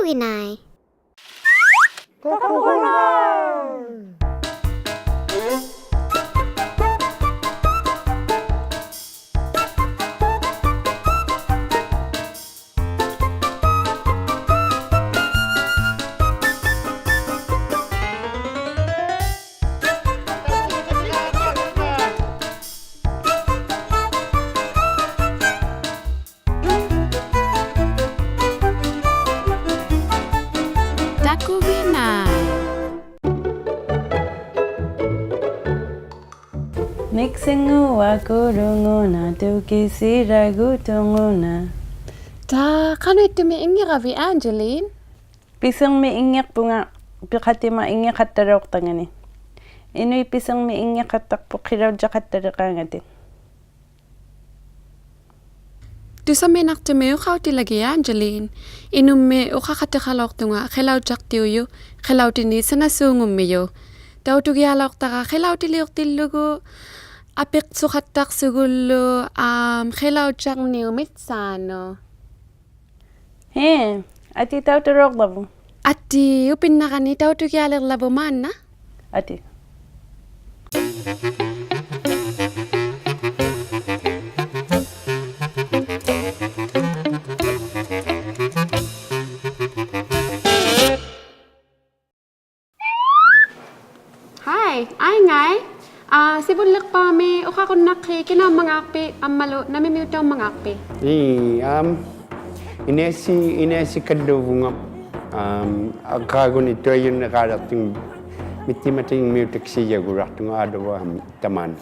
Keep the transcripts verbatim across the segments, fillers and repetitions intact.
ᑕᑯᒋᓇᐃ. ᑕᑯᒋᓇᐃ. ᓂᒃᓯᙳᐊᑯᓗᖑᓇ ᑐᑭᓯᓚᒍᑐᖑᓇ. ᑕ, ᖃᓄᐃᑦᑐᒥᒃ ᐃᙱᕋᕕᑦ, Angeline? ᐱᓯᕐᒥᒃ ᐃᙱᖅᐳᖓ, ᐱᖃᑎᒪ ᐃᙱᖃᑦᑕᓚᐅᖅᑕᖓᓂ. ᐃᓄᐃᑦ ᐱᓯᕐᒥᒃ ᐃᙱᖃᑦᑕᖅᐳᖅ ᕿᓚᐅᔾᔭᖃᑦᑕᓕᕌᖓᑎᒃ. ᑐᓴᒦᓐᓇᖅᑐᒥᒃ ᐅᖃᐅᑎᓚᒋᑦ, Angeline. ᐃᓄᒻᒥᒃ ᐅᖃᖃᑎᖃᓚᐅᖅᑐᖓ ᕿᓚᐅᔾᔭᖅᑎᐅᔪᖅ, ᕿᓚᐅᑎᓂᒃ ᓴᓇᓲᖑᒻᒥᔪᖅ. ᑕᐅᑐᒋᐊᓚᐅᖅᑕᕋ ᕿᓚᐅᑎᓕᐅᖅᑎᓪᓗᒍ, ᐊᐱᖅᓱᖃᑦᑕᖅᓱᒍᓪᓗ, ᐊᒻ, ᕿᓚᐅᔾᔭᕐᓂᐅᑉ ᒥᑦᓵᓄᑦ. ᕼᐄ, ᐊᑏ ᑕᐅᑐᓚᐅᕐᓚᕗᑦ. ᐊᑏ, ᐅᐱᓐᓇᕋᓂ ᑕᐅᑐᒋᐊᓕᕐᓚᕗᑦ ᒫᓐᓇ. ᐊᑏ. Hi, ᐊᐃᙵᐃ. ᐋ, ᓯᕗᓪᓕᖅᐹᒥ ᐅᖃᕈᓐᓇᖅᑮᑦ ᑭᓇᐅᒻᒪᖔᖅᐱᑦ ᐊᒻᒪᓗ ᓇᒥᒥᐅᑕᐅᒻᒪᖔᖅᐱᑦ? ᐄ, ᐊᒻ, ᐃᓃᓯ, ᐃᓃᓯᑲᓪᓘᕗᖓ, ᐊᒻ, ᐊᕐᕌᒍᓂ ᑐᐊᔪᓐᓂᕌᓕᖅᑐᖓ ᒥᑦᑎᒪᑎᖕᒥᐅᑕᒃᓴᐃᔭᒍᓛᖅᑐᖓ ᐋᑐᕚᒃ ᑕᒫᓂ.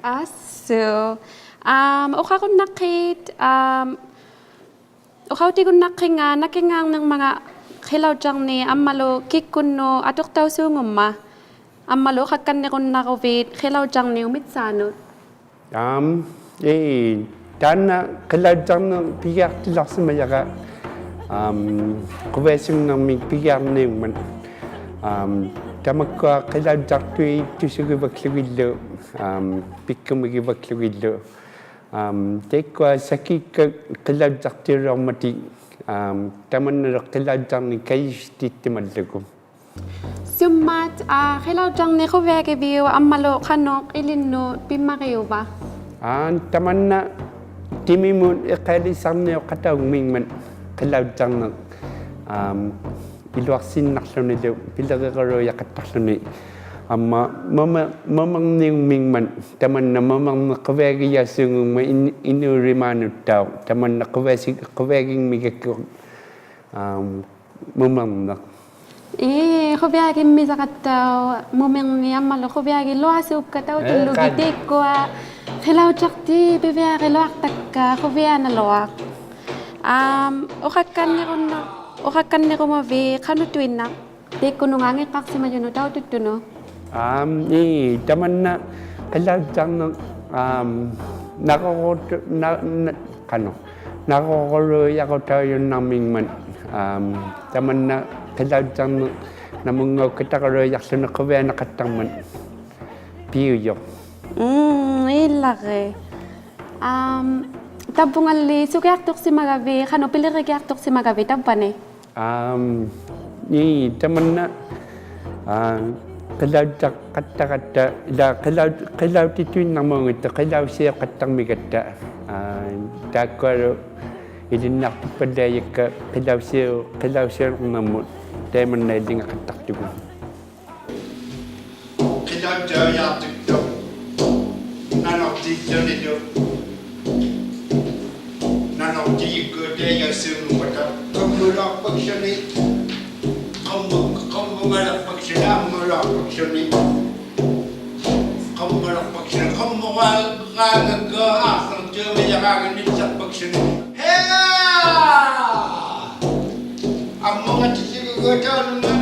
ᐊᓱ. ᐊᒻ, ᐅᖃᕈᓐᓇᖅᑮᑦ, ᐊᒻ, ᐅᖃᐅᑎᒍᓐᓇᖅᑮᖓ ᓇᑭᙶᕐᓂᕐᒪᖔᑦ ᕿᓚᐅᔾᔭᕐᓂᒃ ᐊᒻᒪᓗ ᑭᒃᑯᓐᓄᑦ ᐊᑐᖅᑕᐅᓲᖑᒻᒪᑦ. ᐊᒻᒪᓗ ᐅᖃᒃᑲᓐᓂᕈᓐᓇᕈᕕᑦ ᕿᓚᐅᔾᔭᕐᓂᐅᑉ ᒥᑦᓵᓄᑦ. ᐊᒻ, ᐄ, ᑖᓐᓇ ᕿᓚᐅᔾᔭᕐᓂᖅ ᐱᒋᐊᖅᑎᓚᐅᖅᓯᒪᔭᕋ, ᐊᒻ, ᖁᕕᐊᓱᖕᓇᕐᒥᒃ ᐱᒋᐊᕐᓂᐅᖕᒪᑦ. ᐊᒻ, ᑕᒪᒃᑯᐊ ᕿᓚᐅᔾᔭᖅᑐᐃᑦ ᑐᓱᒋᕙᒃᖢᒋᓪᓗ, ᐊᒻ, ᐱᒃᑯᒥᒋᕙᒃᖢᒋᓪᓗ. ᐊᒻ, ᑕᐃᒃᑯᐊ ᓴᑭᒃᑲ ᕿᓚᐅᔾᔭᖅᑎᐅᓚᐅᕐᒪᑎᒃ, ᐊᒻ, ᑕᒪᓐᓇᓗ ᕿᓚᐅᔾᔭᕐᓂᖅ ᑲᔪᓯᑎᑦᑎᒪᓪᓗᒍ. ᓱᒻᒪᑦ, ᐋ, ᕿᓚᐅᔾᔭᕐᓂᖅ ᖁᕕᐊᒋᕕᐅᒃ ᐊᒻᒪᓗ ᖃᓄᖅ ᐃᓕᓐᓄᑦ ᐱᒻᒪᕆᐅᕙ? ᐋ, ᑕᒪᓐᓇ ᑎᒥᒧᑦ ᐃᖃᐃᓕᓴᕐᓂᐅᖃᑕᐅᖕᒥᖕᒪᑦ ᕿᓚᐅᔾᔭᕐᓂᖅ, ᐊᒻ, ᐃᓗᐊᖅᓯᓐᓇᕐᓗᓂᓗ ᐱᓕᕆᕈᓘᔭᖃᑦᑕᕐᓗᓂ. ᐊᒻᒪ ᒧᒥ-, ᒧᒥᕐᓂᐅᖕᒥᖕᒪᑦ, ᑕᒪᓐᓇ ᒧᒥᕐᓂᖅ ᖁᕕᐊᒋᔭᓲᖑᖕᒪᑦ ᐃᓐ-, ᐃᓅᓕᒫᓄᑦᑕᐅᖅ, ᑕᒪᓐᓇ ᖁᕕᐊᓯ-, ᖁᕕᐊᒋᖕᒥᒐᒃᑯ, ᐊᒻ, ᒧᒥᕐᓂᖅ. ᐄ, ᖁᕕᐊᒋᖕᒥᓴᖃᑦᑕᐅᖅ ᒧᒥᕐᓂᖅ ᐊᒻᒪᓗ ᖁᕕᐊᒋᓗᐊᓲᒃᑲ ᑕᐅᑐᓪᓗᒋᑦ. ᐄ, ᖃᓐ- ᑕᐃᒃᑯᐊ ᕿᓚᐅᔾᔭᖅᑏᑦ ᐱᕕᐊᕆᓗᐊᖅᑕᒃᑲ ᖁᕕᐊᓇᓗᐊᖅ. ᐊᒻ, ᐅᖃᒃᑲᓐᓂᕈᓐᓇ-, ᐅᖃᒃᑲᓐᓂᕈᒪᕕᑦ ᖃᓄᑐᐃᓐᓇᖅ ᑕᐃᒃᑯᓄᖓ ᐊᖏᕐᕋᖅᓯᒪᔪᓄᑦ ᑕᐅᑐᑦᑐᓄᑦ? ᐊᒻ, ᐄ, ᑕᒪᓐᓇ ᕿᓚᐅᔾᔭᕐᓂᖅ, ᐊᒻ, ᓇᕈᕈᑦ-, ᓇ-, ᓇ-, ᖃᓄᖅ, ᓇᕈᕈᓘᔭᕈᑕᐅᔪᓐᓇᕐᒥᖕᒪᑦ, ᐊᒻ, ᑕᒪᓐᓇ ᕿᓚᐅᔾᔭᕐᓂᖅ ᓇᒧᙵᐅᒃᑲᑕᕈᓘᔭᕐᓗᓂ ᖁᕕᐊᓇᖃᑦᑕᕐᒪᑦ ᐱᐅᔪᖅ. ᒻᒻ, ᐃᓛᕆ. ᐊᒻ, ᑕᕝᕗᖓᓕ ᓱᒋᐊᖅᑐᖅᓯᒪᒐᕕᑦ, ᖃᓄᖅ ᐱᓕᕆᒋᐊᖅᑐᖅᓯᒪᒐᕕᑦ ᑕᕝᕙᓂ? ᐊᒻ, ᐄ, ᑕᒪᓐᓇ, ᐋ, ᕿᓚᐅᔾᔭᖃᑦᑕᕋᑦᑕ, ᐃᓛ ᕿᓚᐅ-, ᕿᓚᐅᑎᑐᐃᓐᓇᕐᒨᙱᑦᑐᖅ, ᕿᓚᐅᓯᐅᖃᑦᑕᕐᒥᒐᑦᑕ, ᐋ, ᑖᒃᑯᐊᓗ ᐃᓕᓐᓂᐊᖅᑐᖅᐸᓪᓕᐊᔭᒃᑲ ᕿᓚᐅᓯᐅ-, ᕿᓚᐅᓯᐅᕐᓂᕐᒧᑦ ᑕᐃᒪᓐᓇ ᐃᓕᖓᖃᑦᑕᖅᑐᒍᑦ. ᕿᓚᐅᔾᔭᐅᔮᖅᑐᒃᑐᖅ ᓇᓄᖅᑏᓪᓗᓂᓗ. ᓇᓄᖅᑏᒃᑯᑦ ᑕᐃᔭᐅᓲᖑᖕᒪᑕ ᖃᒻᒧᓗᐊᖅᐸᒃᓴᓂ. ᖃᒻᒧ-, ᖃᒻᒧᖓᓕᖅᐸᒃᓴᓂ, ᐊᒻᒧᓗᐊᖅᐸᒃᓴᓂ. ᖃᒻᒧᓗᐊᖅᐸᒃᓴᓂ, ᖃᒻᒧᕌᖓᒐ ᐋᖅᓴᖅᑐᒥᔭᕌᖓᓂᓪᓚᖅᐸᒃᓴᓂ. ᕼᐃ! ᐊᒻᒧᖓᑎᓪᓗᒍ ᑕᐅᓄᖓ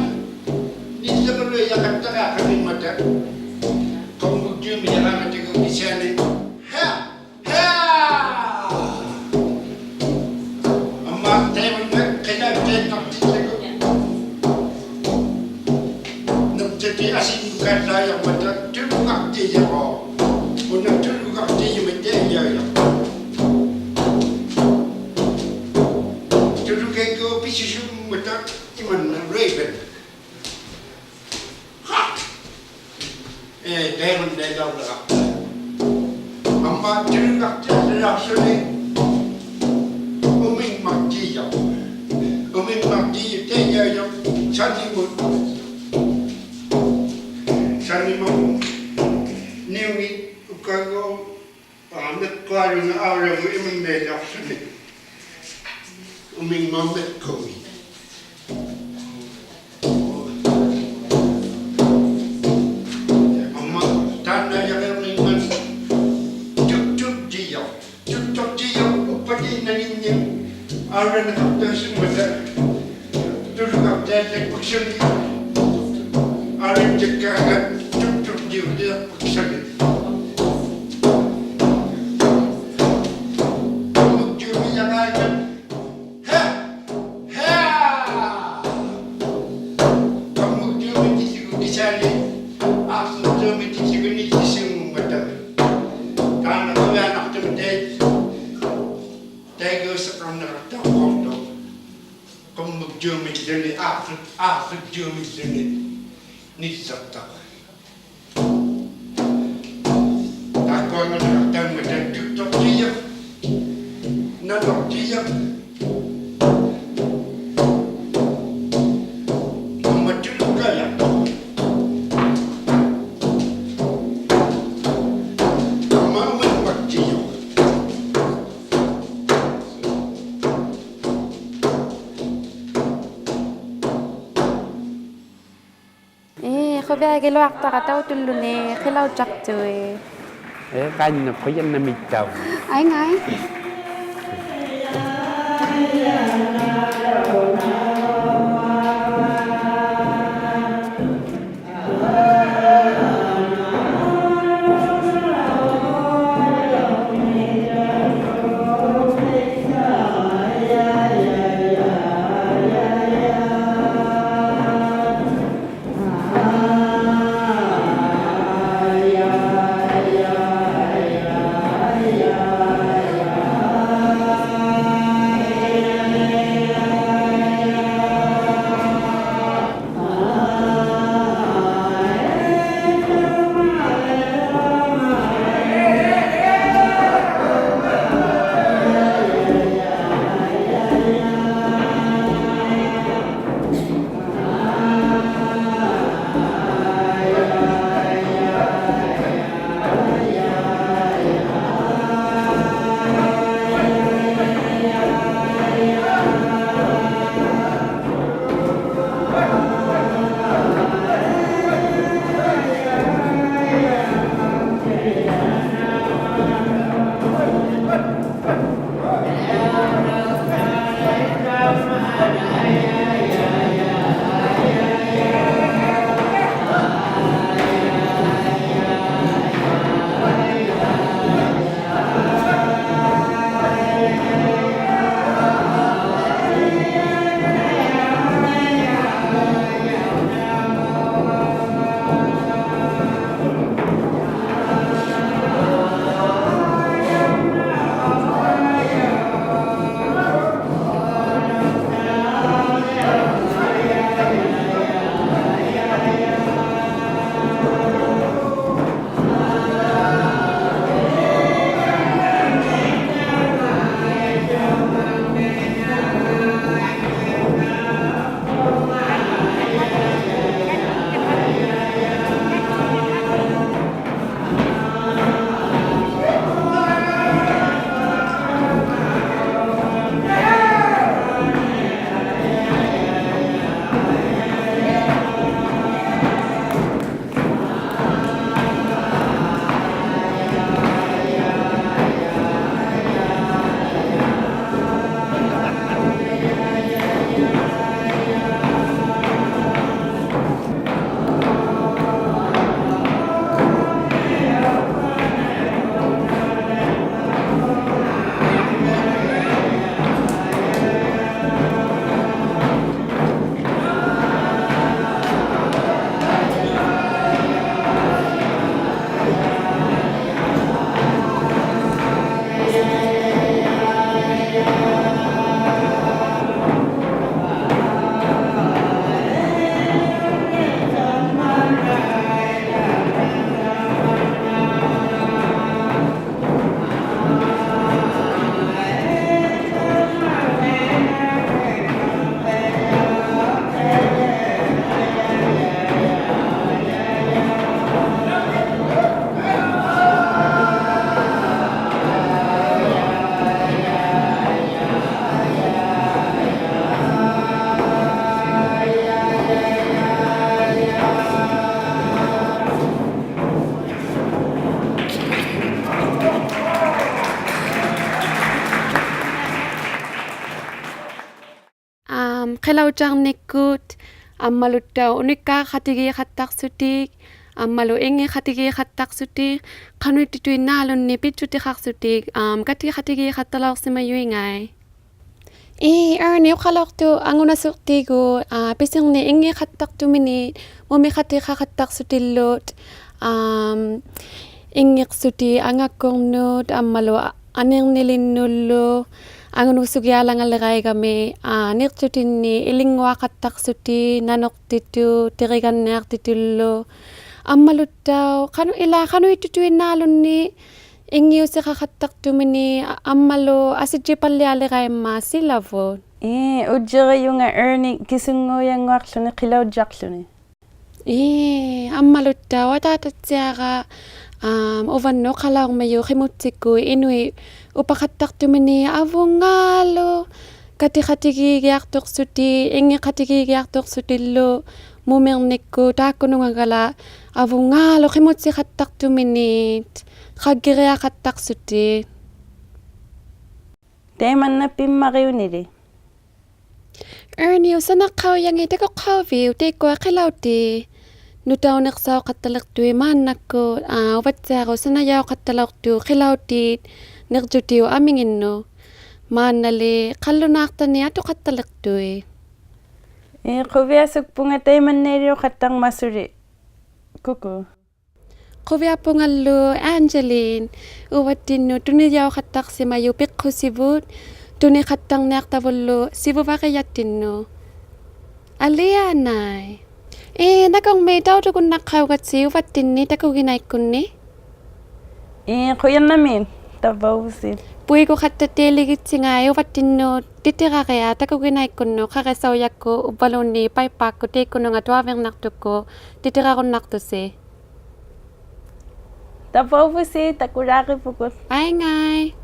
ᓂᓪᓕᕈᓗᔭᖃᑦᑕᕋᖃᕐᓂᖕᒪᑕ. ᖃᒻᒧᒃᑐᒥᔭᕌᖓᑎᒍ ᑭᓯᐊᓂ. ᕼᐃ! ᕼᐃ! ᐊᒻᒪ ᑕᐃᒪᓐᓇ ᕿᓚᐅᑦᑕᐃᓐᓇᖅᑎᓪᓗᒍ ᓄᖅᓴᑎᑦ ᐊᓯᓐᓄᑲᓪᓚᐃᔭᕐᒪᑕ ᑐᓗᒐᖅᑎᔭᕋ. ᐅᓇ ᑐᓗᒐᖅᑎᔪᒥ ᑕᐃᔭᐅᔭᖅ. ᑐᓗᒐᒃᑯ ᐱᓱᓱᒻ ᒪᑕ ᐃᒪᓐᓇ Raven. ᕼᐊ! ᐄ, ᑕᐃᒪᓐᓇ ᐃᓚᐅᓚᕋ. ᐊᒻᒪ ᑎᓗᒐᖅᑎᓚᐅᖅᓱᓂ ᐅᒥᖕᒪᖅᑎᔪᖅ. ᐅᒥᖕᒪᖅᑎᔪᖅ ᑕᐃᔭᐅᔪᖅ ᓴᓂᒧᑦ. ᓴᓂᒧᑦ ᓂᐅᖏᑦ ᐅᑲᒍ ᐋ, ᒥᖅᑯᐊᓗᖓ ᐊᐅᓚᒍ ᐃᒪᓐᓇᐃᓚᐅᖅᓱᓂ. ᐅᒥᖕᒪᖅ ᒥᖅᑯᖏ. ᐊᒻᒪ ᑖᓐᓇᔭᕆᕐᓂᖕᒪᑦ ᑐᒃᑐᒃᑎᔪᖅ. ᑐᒃᑐᒃᑎᔪᖅ ᐅᑉᐸᑎᓐᓇᖏᓐᓂᒃ ᐊᐅᓚᓇᖃᖅᑕᐅᓲᖑᒪᑕ. ᑐᓗᒐᖅᑕᐃᓚᒃᐸᒃᓱᓂ. ᐊᕆᔾᔭᒃᑳᖓᑦ ᑐᒃᑐᒃᑎᐅᓕᖅᐸᒃᓱᓂ. ᑲᒧᒃᑎᐅᒥᔭᕋᐃᒪᑦ. ᕼᐊ! ᕼᐊ! ᑲᒧᒃᑎᐅᒥᑎᑦᓯᒍ ᑭᓯᐊᓂ ᐋᖅᓱᒃᑎᐅᒥᑎᑦᓯᒍ ᓂᔾᔨᓲᖑᒻᒪᑕ. ᑖᓐᓇ ᖁᕕᐊᓇᖅᑐᒥ ᑕᐃ. ᑕᐃᒎᓯᖃᕐᓂᕋᖅᑕᐅᖅᑐᖅ. ᑲᒧᒃᑎᐅᒥᓪᓗᓂ, ᐋᖅᓱᒃ-, ᐋᖅᓱᒃᑎᐅᒥᓪᓗᓂ ᓂᓪᓕᖅᑕᖅ. ᑖᒃᑯᐊᖓᓂᕋᖅᑕᐅᖕᒪᑕ ᑐᒃᑐᒃᑎᔪᖅ, ᓇᓗᒃᑎᔪᖅ, ᐊᒻᒪ ᑐᓗᒐᓛᖅᑐᖅ, ᐊᒻᒪ ᐅᒥᖕᒪᖅᑎᔪᖅ. ᐄ, ᖁᕕᐊᒋᓗᐊᖅᑕᕋ ᑕᐅᑐᓪᓗᓂ ᕿᓚᐅᔾᔭᖅᑐᐃ. ᐄ, ᖃᓐᓇ ᖁᔭᓐᓇᒦᑦᑕᐅᖅ. ᐊᐃ, ᐊᐃ. ᕿᓚᐅᔾᔭᕐᓂᒃᑯᑦ, ᐊᒻᒪᓗᑦᑕᐅᖅ ᐅᓂᒃᑳᖃᑎᒌᖃᑦᑕᖅᖢᑎᒃ, ᐊᒻᒪᓗ ᐃᙱᖃᑎᒌᖃᑦᑕᖅᖢᑎᒃ, ᖃᓄᐃᑦᑐᑐᐃᓐᓇᐊᓗᓐᓂᒃ ᐱᔾᔪᑎᖃᖅᖢᑎᒃ, ᐋᒻ, ᑲᑎᖃᑎᒌᖃᑦᑕᓚᐅᖅᓯᒪᔪᐃᖓᐃ. ᐄ, Ernie, ᐅᖃᓚᐅᖅᑐᖅ ᐊᖑᓇᓱᖅᑏᒎᖅ, ᐋ, ᐱᓯᕐᓂᒃ ᐃᙱᖃᑦᑕᖅᑐᒥᓃᑦ, ᒧᒥᖃᑎᖃᖃᑦᑕᖅᖢᑎᓪᓗ, ᐋᒻ, ᐃᙱᖅᓱᑎᒃ ᐊᖓᒃᑯᕐᓄᑦ, ᐊᒻᒪᓗ ᐊᓂᕐᓂᓕᓐᓄᓪᓗ, ᐊᖑᓇᓱᒋᐊᓚᖓᓕᕋᐃᒐᒥ, ᐋ, ᓂᕐᔪᑎᓐᓂᒃ ᐃᓕᙳᐊᖃᑦᑕᖅᖢᑎᒃ, ᓇᓄᖅᑎᑐᑦ, ᑎᕆᒐᓐᓂᐊᖅᑎᑐᓪᓗ, ᐊᒻᒪᓗᑦᑕᐅᖅ, ᖃᓄ-, ᐃᓛᒃ ᖃᓄᐃᑦᑐᑐᐃᓐᓇᐊᓗᓐᓂᒃ, ᐃᙱᐅᓯᖃᖃᑦᑕᖅᑐᒥᓃᑦ, ᐊ-, ᐊᒻᒪᓗ ᐊᓯᔾᔨᐸᓪᓕᐊᓕᕋᐃᒻᒪᑦ ᓯᓚᕗᑦ. ᐄ, ᐅᔾᔨᕆᔪᖓ Ernie ᑭᓱᙳᐊᖑᐊᖅᖢᓂ ᕿᓚᐅᔾᔭᖅᖢᓂ. ᐄ, ᐊᒻᒪᓗᑦᑕᐅᖅ ᐊᑖᑕᑦᓯᐊᕋ, ᐋᒻ, ᐅᕙᓐᓄᑦ ᐅᖃᓚᐅᕐᒥᔪᖅ ᕿᒧᑦᓯᒃᑯᑦ ᐃᓄᐃᑦ ᐅᐸᖃᑦᑕᖅᑐᒥᓃᑦ ᐊᕗᖓᓗ ᑲᑎᖃᑎᒌᒋᐊᖅᑐᖅᖢᑎᒃ, ᐃᙱᖃᑎᒌᒋᐊᖅᑐᖅᖢᑎᓪᓗ, ᒧᒥᕐᓂᒃᑯᑦ ᑖᒃᑯᓄᖓᒐᓚᒃ ᐊᕗᖓᓗ ᕿᒧᑦᓯᖃᑦᑕᖅᑐᒥᓃᑦ, ᖃᒡᒋᕆᐊᖃᑦᑕᖅᖢᑎᒃ. ᑕᐃᒪᓐᓇ ᐱᒻᒪᕆᐅᓂᓕ. Ernie, ᐅᓴᓇᖅᑲᐅᔭᖏᑦ ᑕᑯᖅᑲᐅᕕᐅᒃ ᑕᐃᒃᑯᐊ ᕿᓚᐅᑏᑦ ᓄᑕᐅᓂᖅᓴᐅᖃᑦᑕᓕᖅᑐᐃᑦ ᒫᓐᓇᒃᑯᑦ, ᐋ, ᐅᕙᑦᓯᐊᕈ ᐅᓴᓇᔭᐅᖃᑦᑕᓚᐅᖅᑐᖅ ᕿᓚᐅᑏᑦ ᓂᕐᔪᑎᐅᑉ ᐊᒥᖏᓐᓄᑦ. ᒫᓐᓇᓕ ᖃᓪᓗᓈᖅᑕᓂᒃ ᐊᑐᖃᑦᑕᓕᖅᑐᐃᑦ. ᐄ, ᖁᕕᐊᓱᒃᐳᖓ ᑕᐃᒪᓐᓇᐃᓕᐅᖃᑦᑕᕐᒪᑦ ᓱᓕ, ᑯᑯ. ᖁᕕᐊᑉᐳᖓᓗ Angeline, ᐅᕙᑦᑎᓐᓄᑦ ᑐᓂᔭᐅᖃᑦᑕᖅᓯᒪᔪᑦ ᐱᖅᑯᓯᕗᑦ, ᑐᓂᖃᑦᑕᕐᓂᐊᖅᑕᕗᓪᓗ ᓯᕗᕙᕆᔭᑦᑎᓐᓄᑦ. ᐊᓕᐊᓇᐃ. ᐄ, ᓇᑯᕐᒦᒃ ᑕᐅᑐᒍᓐᓇᖅᑲᐅᒐᑦᓯ ᐅᕙᑦᑎᓐᓂᒃ ᑕᑯᒋᓇᐃᒃᑯᓐᓂᒃ. ᐄ, ᖁᔭᓐᓇᒦᒃ, ᑕᕝᕙᐅᕗᓯ. ᐳᐃᒍᖃᑦᑕᑦᑎᓕᒋᑦᓯᖓᐃ ᐅᕙᑦᑎᓐᓄᑦ ᑎᑎᕋᕆᐊᖅ ᑕᑯᒋᓇᐃᒃᑯᓐᓄᑦ ᖃᕆᓴᐅᔭᒃᑯᑦ ᐅᕝᕙᓘᓐᓃᑦ ᐸᐃᑉᐹᒃᑯᑦ ᑕᐃᒃᑯᓄᖓ ᑐᐊᕕᕐᓇᖅᑐᒃᑯᑦ ᑎᑎᕋᕈᓐᓇᖅᑐᓯ. ᑕᕝᕙᐅᕗᓯ, ᑕᑯᓛᕆᕗᒍᑦ. ᐊᐃᙵᐃ.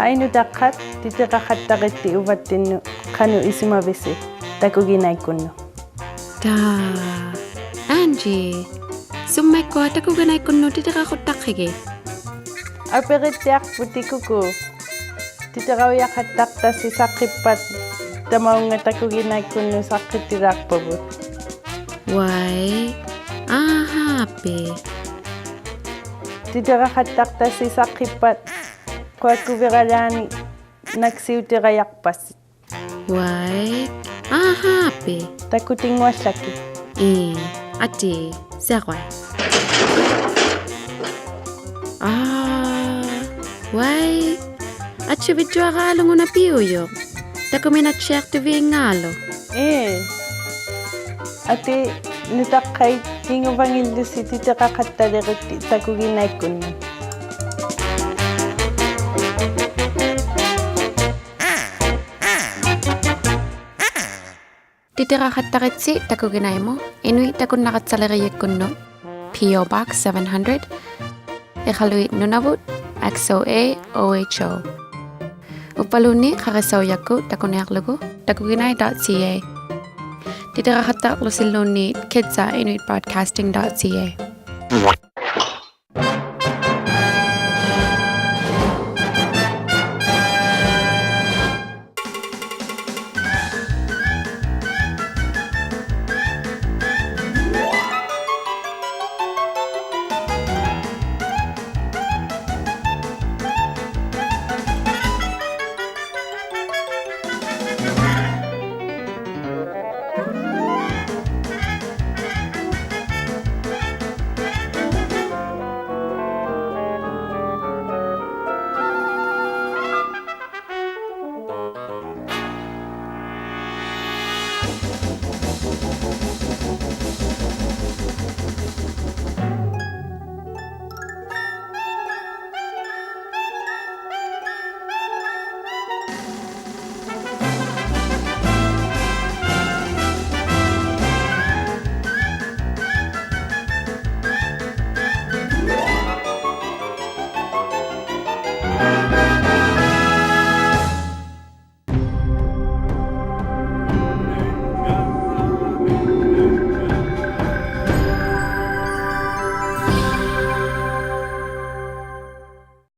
ᕼᐊᐃ ᓄᑕᖅᑲᑦ, ᑎᑎᕋᖃᑦᑕᕆᑦᑎ ᐅᕙᑦᑎᓐᓄᑦ ᖃᓄᖅ ᐃᓱᒪᕕᓯ ᑕᑯᒋᓇᐃᒃᑯᓐᓄᑦ. ᑖ, Angie, ᓱᒻᒪᐃᒃᑯᐊ ᑕᑯᒋᓇᐃᒃᑯᓐᓄᑦ ᑎᑎᕋᖁᑦᑕᖅᑭᒋᑦ? ᐊᐱᕆᑦᑎᐊᖅᐳᑎᑦ ᑯᑯ. ᑎᑎᕋᐅᔭᖃᑦᑕᖅᑕᓯ ᓴᖅᑭᑉᐸᑦ, ᑕᒪᐅᖓ ᑕᑯᒋᓇᐃᒃᑯᓐᓄᑦ ᓴᖅᑭᑎᓛᖅᐸᕗᑦ. ᐅᐊᐃ, ᐊᕼᐋᐱ. ᑎᑎᕋᖃᑦᑕᖅᑕᓯ ᓴᖅᑭᑉᐸᑦ, ᖁᐊᒃᑯᕕᕋᓛᓂ ᓇᒃᓯᐅᑎᒐᔭᖅᐸᓯ. ᐅᐊᐃ, ᐊᕼᐋᐱ. ᑕᑯᑎᙳᐊᓪᓚᒋᑦ. ᐄ, ᐊᑏ, ᓯᐊᕈᐊᐃ. ᐋ, ᐅᐊᐃ, ᐊᑦᓯᕕᒡᔪᐊᕌᓗᒃ ᐅᓇ ᐱᐅᔪᖅ. ᑕᑯᒥᓇᑦᓯᐊᖅᑐᕕᖔᓗᒃ. ᐄ. ᐊᑏ, ᓄᑕᖅᑲᐃᑦ ᑭᖑᕙᙱᓪᓗᓯ ᑎᑎᕋᖃᑦᑕᓕᕆᑦᑎ ᑕᑯᒋᓇᐃᒃᑯᓐᓄᑦ. ᑎᑎᕋᖃᑦᑕᕆᑦᓯ ᑕᑯᒋᓇᐃᒧᑦ, ᐃᓄᐃᑦ ᑕᑯᓐᓇᒐᑦᓴᓕᕆᔨᒃᑯᓐᓄᑦ, P O Box seven hundred, ᐃᖃᓗᐃᑦ ᓄᓇᕗᑦ, X O A O H O. ᐅᕝᕙᓘᓐᓃᑦ ᖃᕆᓴᐅᔭᒃᑯᑦ ᑕᑯᓂᐊᕐᓗᒍ takuginai dot C A. ᑎᑎᕋᖃᑦᑕᕐᓗᓯᓘᓐᓃᑦ kids at inuit broadcasting dot C A.